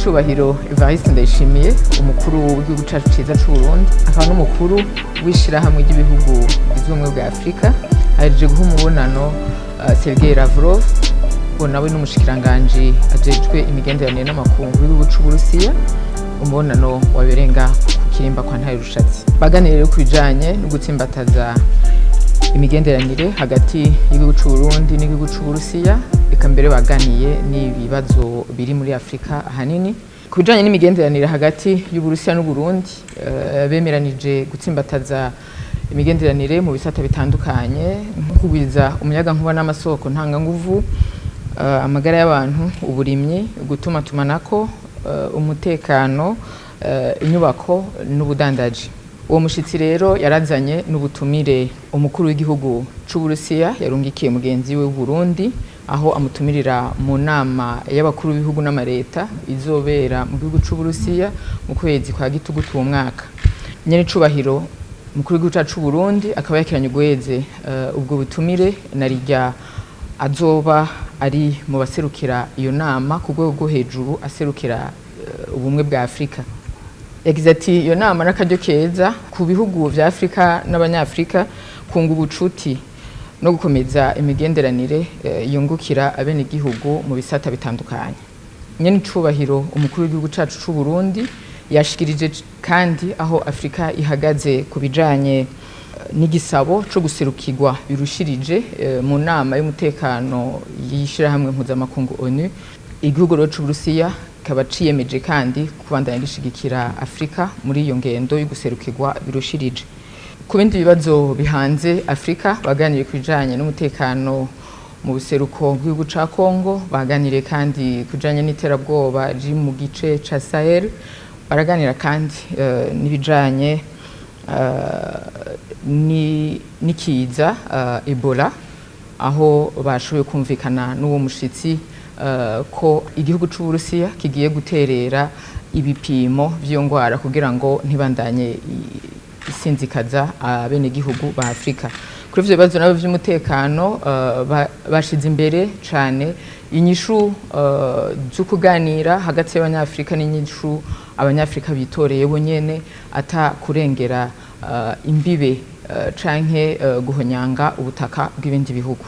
Nyenicubahiro Evariste Ndayishimiye, umukuru w'igihugu cacu ciza c'Uburundi, akaba n'umukuru w'ishirahamwe ry'ibihugu bigize Ubumwe bwa Afurika, ahejeje guha umubonano Sergei Lavrov, uwo nawe n'umushikiranganji ajejwe imigenderanire n'amakungu w'igihugu c'Uburusiya. Umubonano waberenga ku kirimba kwa Ntare Rushatsi. Baganiriye rero ku bijanye no gutsimbataza imigenderanire hagati y'igihugu c'Uburundi n'igihugu c'Uburusiya, eka mbere baganiye n'ibibazo biri muri Afurika ahanini. Ku bijanye n'imigenderanire hagati y'Uburusiya n'Uburundi, bemeranije gutsimbataza imigenderanire mu bisata bitandukanye, nko kugwiza umuyagankuba n'amasoko ntanganguvu, amagara y'abantu, uburimyi, gutumatumanako, umutekano, inyubako n'ubudandaji. Uwo mushitsi rero yarazanye n'ubutumire umukuru w'igihugu c'Uburusiya yarungikiye mugenzi we w'Uburundi, aho amutumirira mu nama y'abakuru b'ibihugu n'amareta izobera mu gihugu c'Uburusiya mu kwezi kwa gitugutu uwo mwaka. Nyenicubahiro umukuru w'igihugu cacu c'Uburundi akaba yakiranye ugweze ubwo butumire, na rirya azoba ari mu baserukira iyo nama ku rwego rwo hejuru, aserukira Ubumwe bwa Afurika. Yagize ati: "Iyo nama n'akaryo keza ku bihugu vya Afurika n'Abanyafurika kunga ubucuti no gukomeza imigenderanire yungukira abenegihugu mu bisata bitandukanye." Nyenicubahiro umukuru w'igihugu cacu c'Uburundi yashikirije kandi aho Afurika ihagaze ku bijanye n'igisabo co guserukirwa birushirije mu nama y'umutekano y'ishirahamwe mpuzamakungu ONU. Igihugu rero c'Uburusiya kikaba ciyemeje kandi kubandanya gishigikira Afurika muri iyo ngendo yo guserukirwa birushirije. Ku bindi bibazo bihanze Afurika, baganiriye ku bijanye n'umutekano mu buseruko bw'igihugu ca Congo, baganiriye kandi ku bijanye n'iterabwoba riri mu gice ca Sahel, baraganira kandi n'ibijanye n'ikiza Ebola, aho bashoboye kumvikana n'uwo mushitsi ko igihugu c'Uburusiya kigiye guterera ibipimo vy'iyo ngwara kugira ngo ntibandanye isinzikaza abenegihugu ba Afurika. Kuri ivyo bibazo nabo vy'umutekano, bashize imbere cane inyishu zo kuganira hagati y'Abanyafurika n'inyishu Abanyafurika bitoreye bo nyene, ata kurengera imbibe canke guhonyanga ubutaka bw'ibindi bihugu.